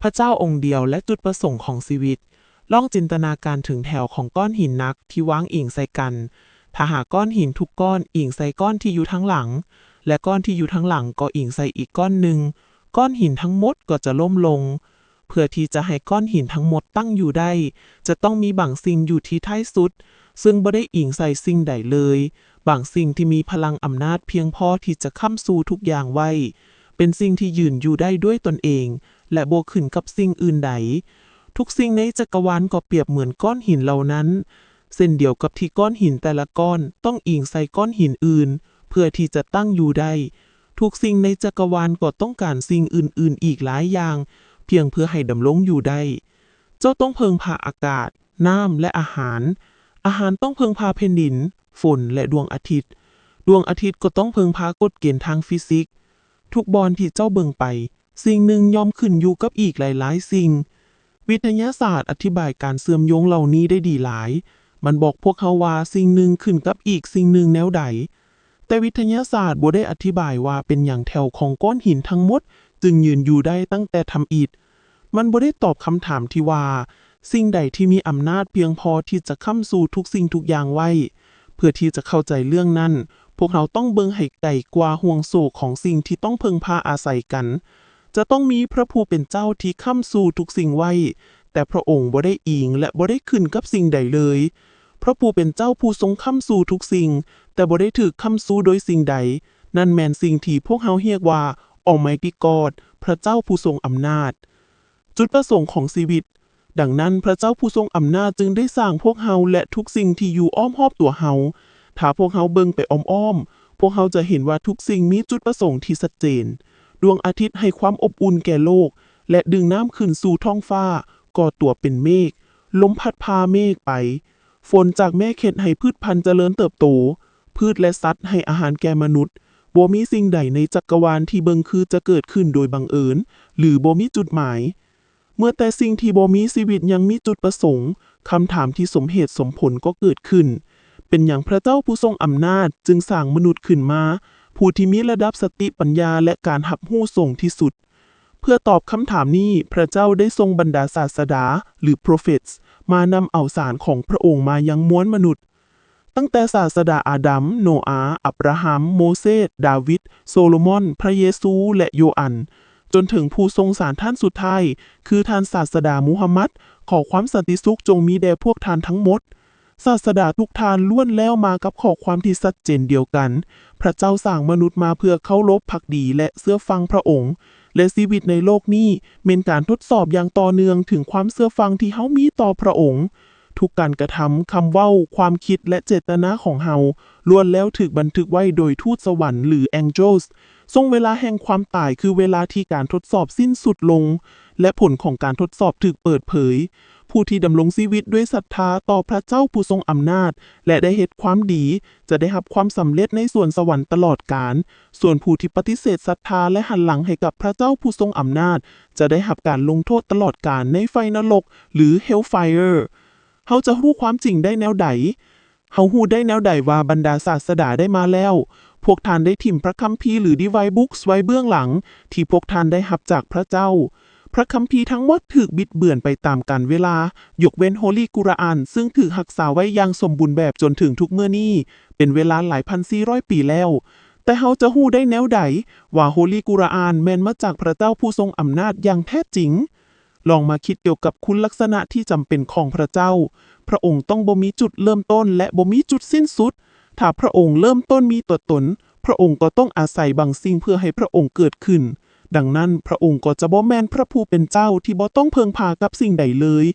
ພະເຈົ້າອົງດຽວ ແລະ ຈຸດປະສົງຂອງຊີວິດ. ລອງຈິນຕະນາການເຖິງແຖວຂອງກ້ອນຫີນໜັກທີ່ວາງອີງໃສ່ກັນ. ຖ້າຫາກກ້ອນຫີນທຸກກ້ອນອີງໃສ່ກ້ອນທີ່ຢູ່ທາງຫຼັງ ແລະ ກ້ອນທີ່ຢູ່ທາງຫຼັງກໍອີງໃສ່ອີກກ້ອນໜຶ່ງ, ກ້ອນຫີນທັງໝົດກໍຈະລົ້ມລົງ. ເພື່ອທີ່ຈະໃຫ້ກ້ອນຫີນທັງໝົດຕັ້ງຢູ່ໄດ້, ຈະຕ້ອງມີບາງສິ່ງຢູ່ທີ່ທ້າຍສຸດ, ເຊິ່ງບໍ່ໄດ້ອີງໃສ່ສິ່ງໃດເລີຍ, ບາງສິ່ງທີ່ມີພະລັງອຳນາດພຽງພໍທີ່ຈະຄ້ຳຊູທຸກຢ່າງໄວ້, ເປັນສິ່ງທີ່ຢືນຢູ່ໄດ້ດ້ວຍຕົນເອງ ແລະ ບໍ່ຂຶ້ນກັບສິ່ງອື່ນໃດ. ທຸກສິ່ງໃນຈັກກະວານກໍປຽບເໝືອນກ້ອນຫີນເຫຼົ່ານັ້ນ, ເຊັ່ນດຽວກັບທີ່ກ້ອນຫີນແຕ່ລະກ້ອນຕ້ອງອີງໃສ່ກ້ອນຫີນອື່ນ ເພື່ອທີ່ຈະຕັ້ງຢູ່ໄດ້. ທຸກສິ່ງໃນຈັກກະວານກໍຕ້ອງການສິ່ງອື່ນໆອີກຫຼາຍຢ່າງ ພຽງເພື່ອໃຫ້ດຳລົງຢູ່ໄດ້. ເຈົ້າຕ້ອງເພິ່ງພາອາກາດ, ນ້ຳ ແລະ ອາຫານ. ອາຫານຕ້ອງເພິ່ງພາແຜ່ນດິນ, ຝົນ ແລະ ດວງອາທິດ. ດວງອາທິດກໍຕ້ອງເພິ່ງພາກົດເກນທາງຟີຊິກ. ທຸກບ່ອນທີ່ເຈົ້າເບິ່ງໄປ, ສິ່ງໜຶ່ງຍ່ອມຂຶ້ນຢູ່ກັບອີກຫຼາຍໆສິ່ງ. ວິທະຍາສາດອະທິບາຍການເຊື່ອມໂຍງເຫຼົ່ານີ້ໄດ້ດີຫຼາຍ. ມັນບອກພວກເຮົາວ່າສິ່ງໜຶ່ງຂຶ້ນກັບອີກສິ່ງໜຶ່ງແນວໃດ. ແຕ່ວິທະຍາສາດບໍ່ໄດ້ອະທິບາຍວ່າເປັນຫຍັງແຖວຂອງກ້ອນຫີນທັງໝົດຈຶ່ງຢືນຢູ່ໄດ້ຕັ້ງແຕ່ທຳອິດ. ມັນບໍ່ໄດ້ຕອບຄຳຖາມທີ່ວ່າ ສິ່ງໃດທີ່ມີອຳນາດພຽງພໍທີ່ຈະຄ້ຳຊູທຸກສິ່ງທຸກຢ່າງໄວ້. ເພື່ອທີ່ຈະເຂົ້າໃຈເລື່ອງນັ້ນ, ພວກເຮົາຕ້ອງເບິ່ງໃຫ້ໄກກວ່າຫ່ວງໂສ້ຂອງສິ່ງທີ່ຕ້ອງເພິ່ງພາອາໄສກັນ. ຈະຕ້ອງມີພະຜູ້ເປັນເຈົ້າທີ່ຄ້ຳຊູທຸກສິ່ງໄວ້, ແຕ່ພະອົງບໍ່ໄດ້ອີງ ແລະ ບໍ່ໄດ້ຂຶ້ນກັບສິ່ງໃດເລີຍ. ພະຜູ້ເປັນເຈົ້າຜູ້ຊົງຄ້ຳຊູທຸກສິ່ງ, ແຕ່ບໍ່ໄດ້ຖືກຄ້ຳຊູໂດຍສິ່ງໃດ, ນັ້ນແມ່ນສິ່ງທີ່ພວກເຮົາຮຽກວ່າ Almighty God, ພະເຈົ້າຜູ້ຊົງອຳນາດ. ຈຸດປະສົງຂອງຊີວິດ. ດັ່ງນັ້ນ, ພະເຈົ້າຜູ້ຊົງອຳນາດຈຶ່ງໄດ້ສ້າງພວກເຮົາ ແລະ ທຸກສິ່ງທີ່ຢູ່ອ້ອມຮອບຕົວເຮົາ. ຖ້າພວກເຮົາເບິ່ງໄປອ້ອມໆ, ພວກເຮົາຈະເຫັນວ່າທຸກສິ່ງມີຈຸດປະສົງທີ່ຊັດເຈນ. ດວງອາທິດໃຫ້ຄວາມອົບອຸ່ນແກ່ໂລກ ແລະ ດຶງນ້ຳຂຶ້ນສູ່ທ້ອງຟ້າ, ກໍ່ຕົວເປັນເມກ, ລົມພັດພາເມກໄປ. ຝົນຈາກເມກເຮັດໃຫ້ພືດພັນຈະເລີນເຕີບໂຕ, ພືດ ແລະ ສັດໃຫ້ອາຫານແກ່ມະນຸດ. ບໍ່ມີສິ່ງໃດໃນຈັກກະວານທີ່ເບິ່ງຄືຈະເກີດຂຶ້ນໂດຍບັງເອີນ ຫຼື ບໍ່ມີຈຸດໝາຍ. ເມື່ອແຕ່ສິ່ງທີ່ບໍ່ມີຊີວິດຍັງມີຈຸດປະສົງ, ຄຳຖາມທີ່ສົມເຫດສົມຜົນກໍເກີດຂຶ້ນ. ເປັນຫຍັງພະເຈົ້າຜູ້ຊົງອຳນາດຈຶ່ງສ້າງມະນຸດຂຶ້ນມາ, ຜູ້ທີ່ມີລະດັບສະຕິປັນຍາ ແລະ ການຮັບຮູ້ສູງທີ່ສຸດ? ເພື່ອຕອບຄຳຖາມນີ້, ພະເຈົ້າໄດ້ສົ່ງບັນດາສາດສະດາ ຫຼື prophets ມານຳເອົາສານຂອງພະອົງມາຍັງມວນມະນຸດ. ຕັ້ງແຕ່ສາດສະດາອາດຳ, ໂນອາ, ອັບຣາຮາມ, ໂມເຊສ, ດາວິດ, ໂຊໂລມອນ, ພະເຢຊູ ແລະ ໂຢອັນ, ຈົນເຖິງຜູ້ສົ່ງສານທ່ານສຸດທ້າຍ, ຄືທ່ານສາດສະດາມູຮຳມັດ, ຂໍຄວາມສັນຕິສຸກຈົ່ງມີແດ່ພວກທ່ານທັງໝົດ. ສາດສະດາທຸກທ່ານລ້ວນແລ້ວມາກັບຂໍ້ຄວາມທີ່ຊັດເຈນດຽວກັນ. ພະເຈົ້າສ້າງມະນຸດມາເພື່ອເຄົາລົບພັກດີ ແລະ ເຊື່ອຟັງພະອົງ, ແລະ ຊີວິດໃນໂລກນີ້ແມ່ນການທົດສອບຢ່າງຕໍ່ເນື່ອງເຖິງຄວາມເຊື່ອຟັງທີ່ເຮົາມີຕໍ່ພະອົງ. ທຸກການກະທຳ, ຄຳເວົ້າ, ຄວາມຄິດ ແລະ ເຈດຕະນາຂອງເຮົາ ລ້ວນແລ້ວຖືກບັນທຶກໄວ້ໂດຍທູດສະຫວັນ ຫຼື angels. ຊ່ວງເວລາແຫ່ງຄວາມຕາຍຄືເວລາທີ່ການທົດສອບສິ້ນສຸດລົງ ແລະ ຜົນຂອງການທົດສອບຖືກເປີດເຜີຍ. ຜູ້ທີ່ດຳລົງຊີວິດດ້ວຍສັດທາຕໍ່ພະເຈົ້າຜູ້ຊົງອຳນາດ ແລະ ໄດ້ເຮັດຄວາມດີ ຈະໄດ້ຮັບຄວາມສຳເລັດໃນສວນສະຫວັນຕະຫຼອດການ. ສ່ວນຜູ້ທີ່ປະຕິເສດສັດທາ ແລະ ຫັນຫຼັງໃຫ້ກັບພະເຈົ້າຜູ້ຊົງອຳນາດ ຈະໄດ້ຮັບການລົງໂທດຕະຫຼອດການໃນໄຟນະລົກ ຫຼື hellfire. ເຮົາຈະຮູ້ຄວາມຈິງໄດ້ແນວໃດ? ເຮົາຮູ້ໄດ້ແນວໃດວ່າບັນດາສາດສະດາໄດ້ມາແລ້ວ? ພວກທ່ານໄດ້ຖິ້ມພະຄຳພີ ຫຼື Divine Books ໄວ້ເບື້ອງຫຼັງ ທີ່ພວກທ່ານໄດ້ຮັບຈາກພະເຈົ້າ. ພະຄຳພີທັງໝົດຖືກບິດເບືອນໄປຕາມການເວລາ, ຍົກເວັ້ນ Holy Quran ຊຶ່ງຖືກຮັກສາໄວ້ຢ່າງສົມບູນແບບຈົນເຖິງທຸກມື້ນີ້, ເປັນເວລາຫຼາຍພັນສີ່ຮ້ອຍປີແລ້ວ. ແຕ່ເຮົາຈະຮູ້ໄດ້ແນວໃດວ່າ Holy Quran ແມ່ນມາຈາກພະເຈົ້າຜູ້ຊົງອຳນາດຢ່າງແທ້ຈິງ? ລອງມາຄິດກ່ຽວກັບຄຸນລັກສະນະທີ່ຈຳເປັນຂອງພະເຈົ້າ. ພະອົງຕ້ອງບໍ່ມີຈຸດເລີ່ມຕົ້ນ ແລະ ບໍ່ມີຈຸດສິ້ນສຸດ. ຖ້າພະອົງເລີ່ມຕົ້ນມີຕົວຕົນ, ພະອົງກໍຕ້ອງອາໄສບາງສິ່ງເພື່ອໃຫ້ພະອົງເກີດຂຶ້ນ. ດັ່ງນັ້ນ, ພະອົງກໍຈະບໍ່ແມ່ນພະຜູ້ເປັນເຈົ້າທີ່ບໍ່ຕ້ອງເພິ່ງພາກັບສິ່ງໃດເລີຍ.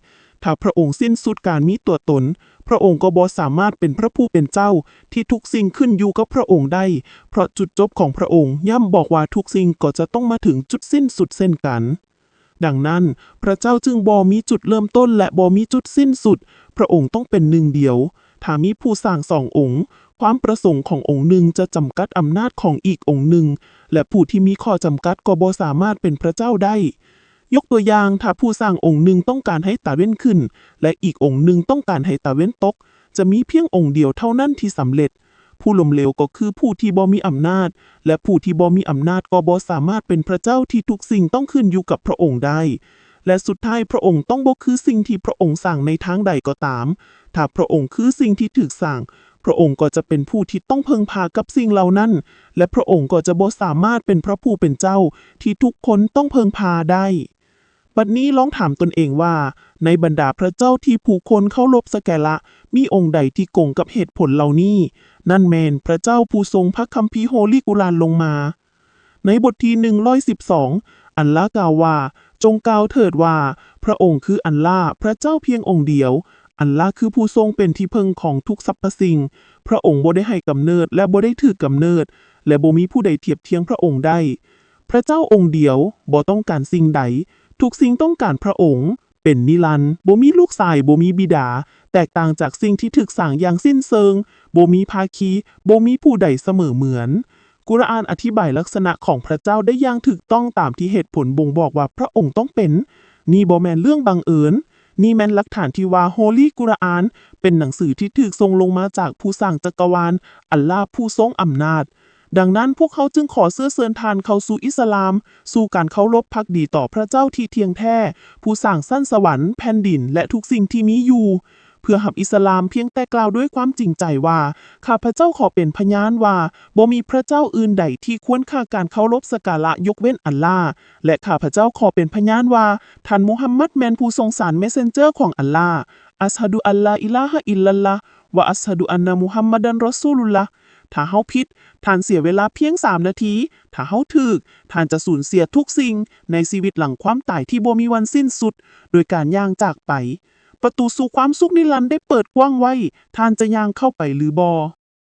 ຖ້າພະອົງສິ້ນສຸດການມີຕົວຕົນ, ພະອົງກໍບໍ່ສາມາດເປັນພະຜູ້ເປັນເຈົ້າທີ່ທຸກສິ່ງຂຶ້ນຢູ່ກັບພະອົງໄດ້, ເພາະຈຸດຈົບຂອງພະອົງຍ່ອມບອກວ່າທຸກສິ່ງກໍຈະຕ້ອງມາເຖິງຈຸດສິ້ນສຸດເຊັ່ນກັນ. ດັ່ງນັ້ນ, ພະເຈົ້າຈຶ່ງບໍ່ມີຈຸດເລີ່ມຕົ້ນ ແລະ ບໍ່ມີຈຸດສິ້ນສຸດ. ພະອົງຕ້ອງເປັນໜຶ່ງດຽວ. ຖ້າມີຜູ້ສ້າງສອງອົງ, ຄວາມປະສົງຂອງອົງໜຶ່ງຈະຈຳກັດອຳນາດຂອງອີກອົງໜຶ່ງ, ແລະ ຜູ້ທີ່ມີຂໍ້ຈຳກັດກໍບໍ່ສາມາດເປັນພະເຈົ້າໄດ້. ຍົກຕົວຢ່າງ, ຖ້າຜູ້ສ້າງອົງໜຶ່ງຕ້ອງການໃຫ້ຕາເວັນຂຶ້ນ ແລະ ອີກອົງໜຶ່ງຕ້ອງການໃຫ້ຕາເວັນຕົກ, ຈະມີພຽງອົງດຽວເທົ່ານັ້ນທີ່ສຳເລັດ. ຜູ້ລົ້ມເຫຼວກໍຄືຜູ້ທີ່ບໍ່ມີອຳນາດ, ແລະ ຜູ້ທີ່ບໍ່ມີອຳນາດກໍບໍ່ສາມາດເປັນພະເຈົ້າທີ່ທຸກສິ່ງຕ້ອງຂຶ້ນຢູ່ກັບພະອົງໄດ້. ແລະ ສຸດທ້າຍພຣະອົງຕ້ອງບໍ່ຄືສິ່ງທີ່ພຣະອົງສ້າງໃນທາງໃດກໍຕາມ. ຖ້າພຣະອົງຄືສິ່ງທີ່ຖືກສ້າງ, ພຣະອົງກໍຈະເປັນຜູ້ທີ່ຕ້ອງເພິ່ງພາກັບສິ່ງເຫຼົ່ານັ້ນ ແລະ ພຣະອົງກໍຈະບໍ່ສາມາດເປັນພຣະຜູ້ເປັນເຈົ້າທີ່ທຸກຄົນຕ້ອງເພິ່ງພາໄດ້. ບັດນີ້ລອງຖາມຕົນເອງວ່າ, ໃນບັນດາພຣະເຈົ້າທີ່ຜູ້ຄົນເຄົາລົບສັກກາລະ, ມີອົງໃດທີ່ກົງກັບເຫດຜົນເຫຼົ່ານີ້? ນັ້ນແມ່ນພຣະເຈົ້າຜູ້ຊົງພຣະຄຳພີໂຮລີກຸຣານລົງມາ. ໃນບົດທີໜຶ່ງຮ້ອຍສິບສອງ ອັນລາກ່າວວ່າ, ຈົ່ງກ່າວເຖີດວ່າ, ພຣະອົງຄືອັນລາ, ພຣະເຈົ້າພຽງອົງດຽວ. ອັນລາຄືຜູ້ຊົງເປັນທີ່ເພິ່ງຂອງທຸກສັບພະສິ່ງ. ພຣະອົງບໍ່ໄດ້ໃຫ້ກຳເນີດ ແລະ ບໍ່ໄດ້ຖືກກຳເນີດ, ແລະ ບໍ່ມີຜູ້ໃດທຽບທຽງພຣະອົງໄດ້. ພຣະເຈົ້າອົງດຽວ, ບໍ່ຕ້ອງການສິ່ງໃດ. ທຸກສິ່ງຕ້ອງການພຣະອົງ, ເປັນນິລັນ, ບໍ່ມີລູກຊາຍ, ບໍ່ມີບິດາ, ແຕກຕ່າງຈາກສິ່ງທີ່ຖືກສ້າງຢ່າງສິ້ນເຊີງ, ບໍ່ມີພາຄີ, ບໍ່ມີຜູ້ໃດສະເໝີເໝືອນ. ກຸຣອານອະທິບາຍລັກສະນະຂອງພຣະເຈົ້າໄດ້ຢ່າງຖືກຕ້ອງຕາມທີ່ເຫດຜົນບົ່ງບອກວ່າພຣະອົງຕ້ອງເປັນ. ນີ້ບໍ່ແມ່ນເລື່ອງບັງເອີນ. ນີ້ແມ່ນຫຼັກຖານທີ່ວ່າໂຮລີກຸຣອານເປັນໜັງສືທີ່ຖືກສົ່ງລົງມາຈາກຜູ້ສ້າງຈັກກະວານ, ອັນລາຜູ້ຊົງອຳນາດ. ດັ່ງນັ້ນ, ພວກເຮົາຈຶ່ງຂໍເຊື້ອເຊີນທ່ານເຂົ້າສູ່ອິດສະລາມ, ສູ່ການເຄົາລົບພັກດີຕໍ່ພຣະເຈົ້າທີ່ທ່ຽງແທ້, ຜູ້ສ້າງຊັ້ນສະຫວັນ, ແຜ່ນດິນ ແລະ ທຸກສິ່ງທີ່ມີຢູ່. ເພື່ອຮັບອິດສະລາມ, ພຽງແຕ່ກ່າວດ້ວຍຄວາມຈິງໃຈວ່າ, ຂ້າພະເຈົ້າຂໍເປັນພະຍານວ່າ ບໍ່ມີພຣະເຈົ້າອື່ນໃດທີ່ຄວນຄ່າການເຄົາລົບສັກກາລະຍົກເວັ້ນອັນລາ, ແລະ ຂ້າພະເຈົ້າຂໍເປັນພະຍານວ່າ ທ່ານມຸຮັມມັດແມ່ນຜູ້ສົ່ງສານ ເມສເຊັນເຈີ ຂອງອັນລາ. ອັສຮະດູອັນລາອີລາຮະອິລລັລລາ ວະອັສຮະດູອັນນະມຸຮັມມັດດັນຣອຊູລຸລລາ. ຖ້າເຮົາຜິດ, ທ່ານເສຍເວລາພຽງສາມນາທີ. ຖ້າເຮົາຖືກ, ທ່ານຈະສູນເສຍທຸກສິ່ງໃນຊີວິດຫຼັງຄວາມຕາຍທີ່ບໍ່ມີວັນສິ້ນສຸດ ໂດຍການຍ່າງຈາກໄປ. ປະຕູສູ່ຄວາມສຸກນິລັນໄດ້ເປີດກວ້າງໄວ້. ທ່ານຈະຍ່າງເຂົ້າໄປຫຼືບໍ່?